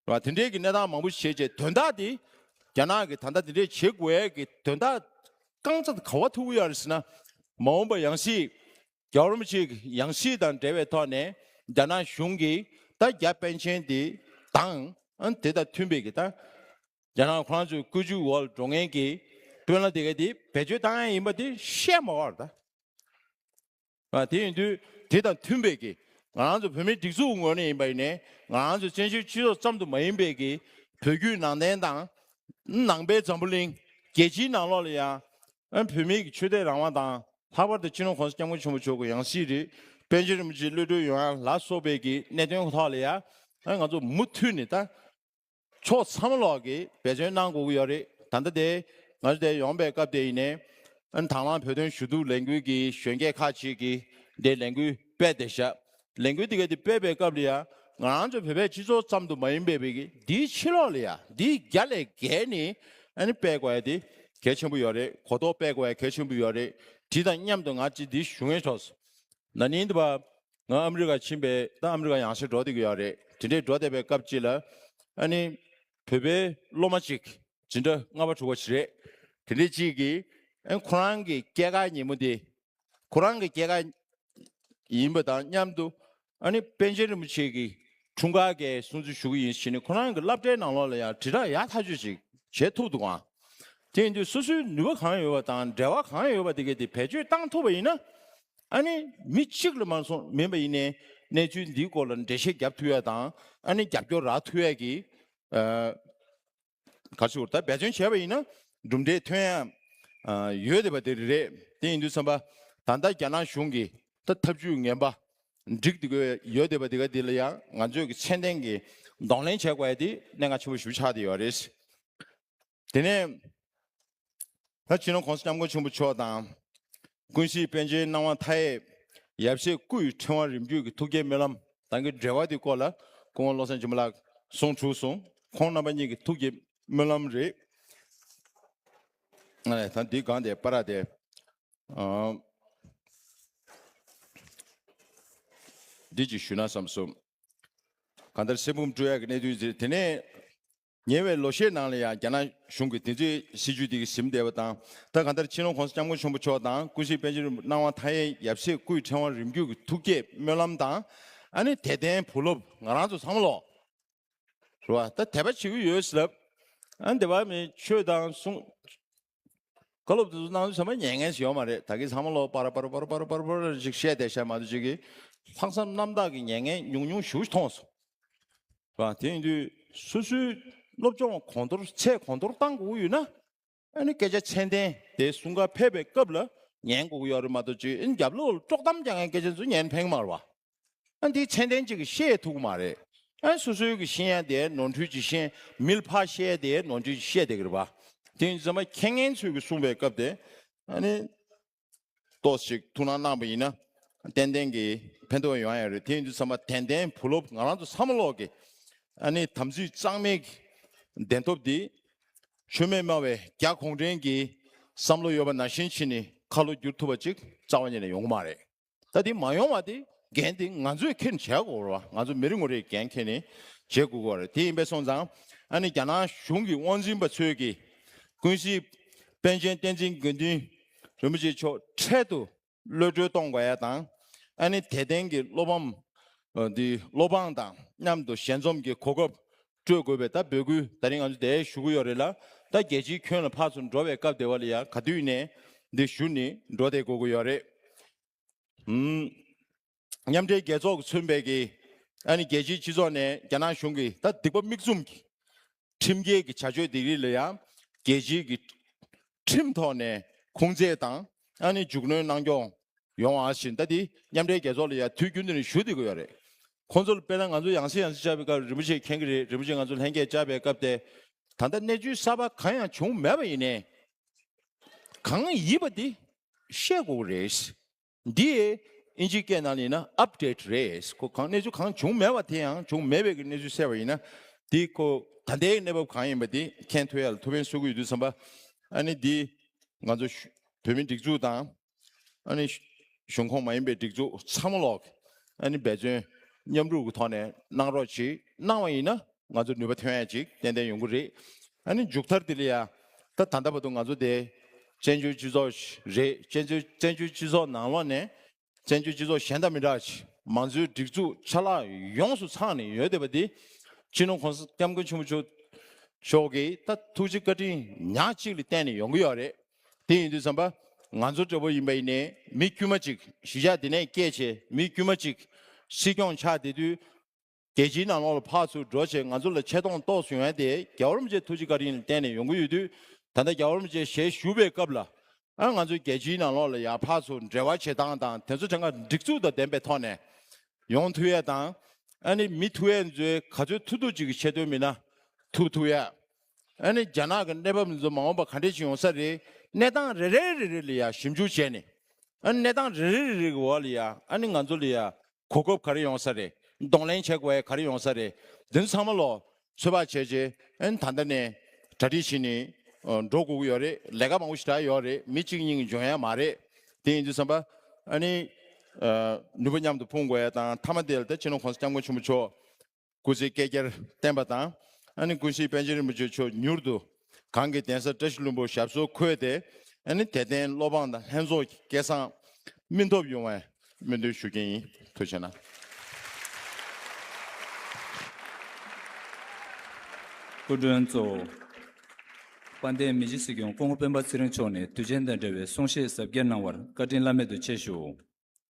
རེད་བ། དེ་འདྲའི་གི་གནས་སྟངས་མང་པོ་ཞིག་བྱས་རྗེས་དོན་དག་དེ་རྒྱ་ནག་གིས་ད་ལྟ་དེ་འདྲའི་བྱེད་དགོས་ཡས་ཀྱི་དོན་དག་རྐང་ཚ་དེ་ག་བ་ཐུག་གི་ཡོད་རེད་ཟེར་ན། མ་འོངས་པ་ཡང་སྲིད་རྒྱལ་བ་རིན་པོ་ཆེའི་ཡང་སྲིད་དང་འབྲེལ་བའི་ཐོག་ནས་རྒྱ་ནག་གཞུང་གིས་ད་རྒྱ་པཎ་ཆེན་དེ་དང་ཨ་དེ་དང་མཐུན་པའི་གི་ད་རྒྱ་ནག་ཁོ་རང་ཚོའི་བཀོད་ཇུས་འོག་ལ་འགྲོ་མཁན་གྱི་དཔོན་བླ་དེ་ག་དེ་བེད་སྤྱོད་བཏང་ཡ་ཡིན་པ་དེ་བཤད་མ་དགོས་རེད་ད། ཨ་དེ་ཡིན་དུས་དེ་དང་མཐུན་པའི་གི་ང་རང་ཚོ་བོད་མིའི་སྒྲིག་འཛུགས་ངོས་ནས་ཡིན་པ་ཡིན་ནའི་ང་རང་ཚོ་བཙན་བྱོལ་སྤྱི་ཚོགས་ཙམ་དུ་མ་ཡིན་པའི་གི་བོད་བརྒྱུད་ནང་བསྟན་དང་ནང་པའི་འཛམ་བུ་གླིང་རྒྱལ་སྤྱིའི་ནང་ལོགས་ལ་ཡང་ཨ་བོད་མིའི་གི་ཆོས་དད་རང་དབང་དང་ལྷག་པར་དུ་སྤྱི་ནོར་༸གོང་ས་༸སྐྱབས་མགོན་ཆེན་པོ་མཆོག་གི་ཡང་སྲིད་རེད། པཎ་ཆེན་རིན་པོ་ཆེ་གློད་གྲོལ་ཡོང་ཡ་ལ་སོགས་པའི་གི་གནད་དོན་ཐོག་ལ་ཡང་ཨ་ང་ཚོ་མུ་མཐུད་ནས་ད་ཕྱོགས་ཚང་མ་ལོག་གིས་འབད་བརྩོན་གནང་དགོས་ཀྱི་ཡོད་རེད། ད་ལྟ་དེ་ང་ཚོ་དེ་ཡོང་པའི་སྐབས་དེ་ཡིན་ནའི་ཨ་ནི་དང་བླངས་བོད་དོན་ཞུ་གཏུག་ལས་འགུལ་གྱི་གཞོན་སྐྱེས་ཁག་ཅིག་གིས་དེ་ལས་འགུལ་སྤེལ་བསྡད་ཤག་ལས་འགུལ་དེ་ག་དེ་སྤེལ་བའི་སྐབས་ལ་ཡ་ང་རང་ཚོ་བོད་པའི་སྤྱི་ཚོགས་ཙམ་དུ་མ་ཡིན་པའི་བོད་ཀྱི་འདིའི་ཕྱི་ལོགས་ལ་ཡ་འདིའི་རྒྱ་ལས་བརྒལ་ནས་ཨ་ནི་སྤེལ་དགོས་ཡ་དེ་གལ་ཆེན་པོ་ཡོད་རེད། གོ་རྟོགས་སྤེལ་དགོས་ཡ་གལ་ཆེན་པོ་ཡོད་རེད། དེ་དང་མཉམ་དུ་ང་ཅིག་འདི་ཞུ་ངེས་ཐོག་ན་ནིང་དུ་བ་ང་ཨ་མི་རི་ཀ་ཕྱིན་པའི་ད་ཨ་མི་རི་ཀ་ཡང་སེ་འགྲོ་བསྡད་ཀྱི་ཡོད་རེད། དེ་འདྲའི་འགྲོ་བསྡད་པའི་སྐབས་ཅིག་ལ་ཨ་ནི་བོད་པའི་སློབ་མ་ཅིག་འཛིན་གྲྭ་ལྔ་པ་དྲུག་པ་ཞིག་རེད། དེ་འདྲའི་ཅིག་གིས་ཨ་ཁོ་རང་གི་སྐྱེས་སྐར་ཉིན་མོ་དེ་ཁོ་རང་གི་སྐྱེས་སྐར་ཡིན་པ་དང་མཉམ་དུ་ཨ་ནི་པཎ་ཆེན་རིན་པོ་ཆེ་གི་འཁྲུངས་སྐར་གྱི་སྲུང་བརྩི་ཞུ་གི་ཡིན་ཟེར་ནས་ཁོ་རང་གི་སློབ་གྲྭའི་ནང་ལོགས་ལ་ཡང་དྲིལ་བསྒྲགས་ཡག་ཐག་ཆོད་ཅིག་བྱེད་ཐུབ་འདུག་ཨང་། དེ་ཡིན་དུས་སོ་སོའི་ནུས་པ་གང་ཡོད་པ་དང་འབྲེལ་བ་གང་ཡོད་པ་དེ་གས་དེ་བེད་སྤྱོད་བཏང་ཐུབ་པ་ཡིན་ན། ཨ་ནི་མི་གཅིག་ལ་མ་སོང་མིན་པ་ཡིན་ནའི་གནས་ཚུལ་འདིའི་སྐོར་ལ་འགྲེལ་བཤད་རྒྱབ་ཐུབ་ཡ་དང་ཨ་ནི་རྒྱབ་སྐྱོར་རག་ཐུབ་ཡ་གི་ཨ་ག་ཚོད་ད་འབད་བརྩོན་བྱས་པ་ཡིན་ན་གྲུབ་འབྲས་ཐོན་ཡ་ཨ་ཡོད་བསྡད་པ་དེ་རེད། དེ་ཡིན་དུས་ཙམ་པ་ད་ལྟ་རྒྱ་ནག་གཞུང་གིས་ད་ཐབས་ཇུས་ངན་པ་སྒྲིག་བསྡད་ཀྱི་ཡོད་བསྡད་པ་དེ་ག་དེ་ལ་ཡང་ང་ཚོས་ཀྱི་ཚད་ལྡན་གྱི་གདོང་ལེན་བྱེད་དགོས་ཡ་དེ་གནད་འགག་ཆེན་པོ་ཞིག་ཆགས་བསྡད་ཡོད་རེད། དེ་ནས་ད་སྤྱི་ནོར་༸གོང་ས་༸སྐྱབས་མགོན་ཆེན་པོ་མཆོག་དང་། ཀུན་གཟིགས་པཎ་ཆེན་སྣང་བ་མཐའ་ཡས་ཡབ་སྲས་སྐུ་ཡི་ཕྲེང་བ་རིམ་བརྒྱུད་ཀྱི་ཐུགས་བསྐྱེད་སྨོན་ལམ་དང་གི་འབྲེལ་བ་དེའི་སྐོར་ལ་སྐུ་ངོ་བློ་བཟང་འཇིགས་མེད་ལགས་གསུང་གྲོས་སོང་། ཁོང་རྣམ་པ་གཉིས་ཀྱི་ཐུགས་བསྐྱེད་སྨོན་ལམ་རེད། ཨ་ད་འདི་སྒང་དེ་པར་དེ་ཨ་འདི་ཅིག་ཞུས་ན་བསམ་སོང་། གང་ལྟར་སེར་བུམ་སྤྲོད་ཡག་གི་གནད་དོན་ཟེར་དེ་ནས། ཉེ་བའི་ལོ་ཤས་ནང་ལ་ཡང་རྒྱ་ནག་གཞུང་གིས་དེ་ཚོའི་སྲིད་ཇུས་དེ་གི་ཟིན་བསྡད་པ་དང་། ད་གང་ལྟར་སྤྱི་ནོར་༸གོང་ས་༸སྐྱབས་མགོན་ཆེན་པོ་མཆོག་དང་ཀུན་གཟིགས་པཎ་ཆེན་སྣང་བ་མཐའ་ཡས་ཡབ་སྲས་སྐུ་ཡི་ཕྲེང་བ་རིམ་བརྒྱུད་ཀྱི་ཐུགས་བསྐྱེད་སྨོན་ལམ་དང་། ཨ་ནི་དད་ལྡན་བུ་སློབ་ང་རང་ཚོ་ཚང་མ་ལོ། རེད་བ། ད་དད་པ་བྱེད་ཀྱི་ཡོད་ཟེར་ལབ། ཨ་ནི་དད་པ་མེད་ཆོས་དང་གསུང་། བཀའ་སློབ་དེ་ཚོ་གནང་དུས་ཚང་མ་ཉན་མཁན་ཞིག་ཡོད་མ་རེད། ད་གིན་ཚང་མ་ལོ་པར་པར་པར་པར་པར་པར་ཅིག་བཤད་བསྡད་ཤག་མ་གཏོགས་ཅིག་གིས་ལྷག་བསམ་རྣམ་དག་གིས་ཉན་མཁན་ཉུང་ཉུང་ཞེ་པོ་ཅིག་མཐོང་སོང་། རེད་བ། དེ་ཡིན་དུས་སོ་སོའི་སློབ་སྦྱོང་གོང་མཐོར་ཚད་གོང་མཐོར་བཏང་དགོས་ཡོད་ན། ཨ་ནི་སྐད་ཆ་ཚད་ལྡན་དེ་གསུང་ག་ཕེབས་པའི་སྐབས་ལ་ཉན་དགོས་ཀྱི་ཡོད་རེད་མ་གཏོགས་ཅིག་ཨ་ནི་རྒྱབ་ལོགས་ལ་དཀྲོག་གཏམ་རྒྱག་མཁན་སྐད་ཆ་ཚོ་ཉན་ཕན་གྱི་མ་རེད་བ། ཨ་འདི་ཚད་ལྡན་གཅིག་གིས་བཤད་ཐུབ་ཀྱི་མ་རེད། ཨ་སོ་སོའི་གི་ཤེས་ཡ་དེ་ནོར་འཁྲུལ་གྱིས་ཤེས། མི་ལ་ཕར་བཤད་ཡ་དེ་ནོར་འཁྲུལ་གྱིས་བཤད་བསྡད་ཀྱི་རེད་པ། དེ་ཡིན་ཙང་མཁྱེན་མཁན་ཚོས་གི་གསུངས་པའི་སྐབས་དེ་ཨ་ནི་ཏོག་ཙམ་ཅིག་ཐུགས་སྣང་གནང་པ་ཡིན་ན་ཏན་ཏན་གྱི་ཕན་ཐོགས་ཡོང་ཡ་རེད། དེ་ཡིན་དུས་ཙམ་པ་དད་ལྡན་བུ་སློབ་ང་རང་ཚོ་ཚང་མ་ལོག་གི་ཨ་ནི་དམ་ཚིག་གཙང་མའི་གདན་ཐོབ་འདི་ཆོས་མེད་སྨྲ་བའི་རྒྱ་གུང་ཁྲན་གྱི་བསམ་བློ་ཡོད་པ་ནང་བཞིན་བྱས་ནས་ཁ་ལོ་བསྒྱུར་ཐུབ་པ་ཅིག་རྩ་བ་ཉིད་ནས་ཡོང་གི་མ་རེད། ད་དེ་མ་ཡོང་བ་དེ་འགན་དེ་ང་ཚོས་འཁྱེར་ནས་བྱེད་དགོས་རེད་བ། ང་ཚོ་མི་རེ་ངོ་རེས་འགན་འཁྱེར་ནས་བྱེད་དགོས་ཀྱི་རེད། དེ་ཡིན་པས་སོང་ཙང་ཨ་ནི་རྒྱ་ནག་གཞུང་གི་དབང་འཛིན་པ་ཚོས་ཀྱིས་ཀུན་གཟིགས་པཎ་ཆེན་བསྟན་འཛིན་དགེ་འདུན་རིན་པོ་ཆེ་མཆོག་འཕྲལ་དུ་གློད་གྲོལ་གཏོང་དགོས་ཡ་དང་ ཨ་ནི་དད་ལྡན་གྱི་བློ་ཕམ་འདི་བློ་ཕམ་དང་མཉམ་དུ་ཞལ་འཛོམས་ཀྱི་གོ་སྐབས་སྤྲོད་དགོས་པའི་ད་འབོད་སྐུལ་ད་རིང་ང་ཚོ་དེ་ཞུ་གི་ཡོད་རེད་ལ། ད་རྒྱལ་སྤྱིའི་ཁྱོན་ལ་ཕར་ཚུར་འགྲོ་བའི་སྐབས་དེ་བ་ལ་ཡང་ག་དུས་ནས་འདི་ཞུ་ནི་འགྲོ་བསྡད་དགོས་ཀྱི་ཡོད་རེད། ཧུམ། མཉམ་འབྲེལ་རྒྱལ་ཚོགས་ཀྱིས་མཚོན་པའི་གི་ཨ་ནི་རྒྱལ་སྤྱིའི་སྤྱི་ཚོགས་ནས་རྒྱ་ནག་གཞུང་གི་ད་སྡིག་པ་མིག་བཙུམ་གྱི་ཁྲིམས་འགལ་གྱི་བྱ་སྤྱོད་སྡིག་རིས་ལ་ཡང་རྒྱལ་སྤྱིའི་གི་ཁྲིམས་ཐོག་ནས་ཁུངས་བཙན་དང་ཨ་ནི་རྒྱུགས་གནོན་གནང་སྐྱོང་ཡོང་བ་བཞིན་ད་འདི་མཉམ་འབྲེལ་རྒྱལ་ཚོགས་ལ་ཡང་དུས་རྒྱུན་དུ་ནས་ཞུ་བསྡད་ཀྱི་ཡོད་རེད། ཁོང་ཚོ་ལ་དཔེར་ན་ང་ཚོ་ཡང་སེ་ཡང་སེ་བཅར་བའི་སྐབས་རིན་པོ་ཆེས་མཁྱེན་གྱི་རེད། རིན་པོ་ཆེས་ང་ཚོ་ལྷན་རྒྱས་བཅར་བའི་སྐབས་དེ་ད་ལྟ་གནས་ཚུལ་གསར་པ་གང་ཡང་བྱུང་མེད་པ་ཡིན་ནའི་གང་ཡིན་པ་འདི་ཤེས་དགོས་རེད། འདི་ཨིན་ཇིའི་སྐད་ནང་ལ་ཡིན་ན་ཨབ་ཌེ་ཊི་རེད། ཁོ་གང་གནས་ཚུལ་གང་བྱུང་མེད་པ་དེ་ཡང་བྱུང་མེད་པའི་གི་གནས་ཚུལ་གསལ་བ་ཡིན་ན་འདི་ཁོ་ད་ལྟའི་གནས་བབ་གང་ཡིན་པ་འདི་མཁྱེན་ཐུབ་ཡ་ལ་ཐུགས་ཕན་གསོས་ཀྱི་ཡོད་དུས་ཙམ་པ། ཨ་ནི་འདི་ང་ཚོ་བོད་མི་སྒྲིག་འཛུགས་དང་ཨ་ནི་གཞུང་ཁོངས་མ་ཡིན་པའི་སྒྲིག་འཛུགས་ཚང་མ་ལོག་ཨ་ནི་འབད་བརྩོན་མཉམ་རུབ་ཀྱི་ཐོག་ནས་གནང་རོགས་གྱིས། གནང་བ་ཡིན་ན་ང་ཚོ་ནུས་པ་ཐོན་ཡ་ཅིག་ཏན་ཏན་ཡོང་གི་རེད། ཨ་ནི་མཇུག་མཐར་འདི་ལ་ཡ་ད་ད་ལྟ་བར་དུ་ང་ཚོ་དེ་བཙན་བྱོལ་སྤྱི་ཚོགས་རེད། བཙན་བྱོལ་བཙན་བྱོལ་སྤྱི་ཚོགས་ནང་ལོགས་ནས་བཙན་བྱོལ་སྤྱི་ཚོགས་གཞན་དང་མི་འདྲ་ཞིག་མང་གཙོའི་སྒྲིག་འཛུགས་ཆ་ལག་ཡོངས་སུ་ཚང་ནས་ཡོད་བསྡད་པ་འདི་སྤྱི་ནོར་༸གོང་ས་༸སྐྱབས་མགོན་ཆེན་པོ་མཆོག་མཆོག་གིས་ད་ཐུགས་རྗེ་བཀའ་དྲིན་ཉག་གཅིག་ལ་བརྟེན་ནས་ཡོང་གི་ཡོད་རེད། དེ་ཡིན་དུས་ཙམ་པ་ང་ཚོ་འདྲ་པོ་ཡིན་པ་ཡིན་ནའི་མི་དཀྱུས་མ་ཅིག་གཞིས་ཆགས་འདི་ནས་སྐྱེས་བྱས་མི་དཀྱུས་མ་ཅིག་སྲིད་སྐྱོང་ཆགས་བསྡད་དུས། རྒྱལ་སྤྱིའི་ནང་ལོགས་ལ་ཕར་ཚུར་འགྲོ་བྱས་ང་ཚོ་ལ་ཆེ་མཐོང་རྟོགས་སུ་ཡོང་ཡ་དེ་རྒྱལ་བ་རིན་པོ་ཆེའི་ཐུགས་རྗེ་བཀའ་དྲིན་ལ་བརྟེན་ནས་ཡོང་གི་ཡོད་དུས། ད་ལྟ་རྒྱལ་བ་རིན་པོ་ཆེ་ཞལ་བཞུགས་པའི་སྐབས་ལ་ཨ་ང་ཚོ་རྒྱལ་སྤྱིའི་ནང་ལོགས་ལ་ཡ་ཕར་ཚུར་འབྲེལ་བ་བྱེད་སྟངས་དང་དེ་ཚོ་དྲན་ག་སྒྲིག་འཛུགས་དང་ལྡན་པའི་ཐོག་ནས་ཡོང་ཐུབ་ཡ་དང་། ཨ་ནི་མི་ཐུག་ཡ་ཚོའི་ག་ཚོད་ཐུབ་ཐུབ་ཅིག་གི་ཆེད་དོན་མིན་ན་ཐུག་ཐུབ་ཡ། ཨ་ནི་རྒྱ་ནག་གི་གནས་བབ་འདི་ཚོ་མ་འོངས་པ་ག་འདྲས་ཅིག་ཡོང་ས་རེད། གནས་སྟངས་རེ་རེ་རེ་རེ་ལ་ཡ་ཞིབ་འཇུག་བྱས་ནས་ཨ་ནི་གནས་སྟངས་རེ་རེ་རེ་རེ་གི་འོག་ལ་ཡ་ཨ་ནི་ང་ཚོ་ལ་ཡ་གོ་སྐབས་ག་རེ་ཡོང་ས་རེད། གདོང་ལེན་བྱེད་དགོས་ཡ་ག་རེ་ཡོང་ས་རེད། འདི་ཚོ་ཚང་མ་ལོ་ཚོད་དཔག་བྱས་རྗེས་ཨ་ནི་ད་ལྟ་ནས་གྲ་སྒྲིག་བྱས་ནས་འགྲོ་དགོས་ཀྱི་ཡོད་རེད། ལས་ཀ་མང་པོ་ཞེ་དྲག་ཡོད་རེད། མི་གཅིག་གཉིས་ཀྱིས་འཇོན་ཡ་མ་རེད། དེ་ཡིན་དུས་ཙམ་པ་ཨ་ནི་ནུས་པ་མཉམ་དུ་སྤུངས་དགོས་ཡ་དང་མཐའ་མ་དེ་ལ་ད་སྤྱི་ནོར་༸གོང་ས་༸སྐྱབས་མགོན་ཆེན་པོ་མཆོག་སྐུ་ཚེ་བསྐལ་བརྒྱར་བརྟན་པ་དང་ཨ་ནི་ཀུན་གཟིགས་པཎ་ཆེན་རིན་པོ་ཆེ་མཆོག་མྱུར་དུ་གངས་ཀྱི་གདན་ས་བཀྲ་ཤིས་ལྷུན་པོར་ཞབས་སོར་འཁོད་དེ་ཨ་ནི་དད་ལྡན་སློབ་འབངས་དང་ལྷན་ཚོགས་ཀྱི་སྐལ་བཟང་སྨིན་ཐོབ་ཡོང་བའི་སྨོན་འདུན་ཞུ་གི་ཡིན། ཐུགས་རྗེ་གནང་། སྐུ་མགྲོན་གཙོ་བོ་དཔལ་ལྡན་མི་རྗེ་སྲིད་སྐྱོང་སྐུ་ངོ་སྤེན་པ་ཚེ་རིང་མཆོག་ནས་དུས་ཆེན་དང་འབྲེལ་བའི་གསུང་བཤད་ཟབ་རྒྱས་གནང་བར་བཀའ་དྲིན་བླ་མེད་དུ་ཆེ་ཞུ།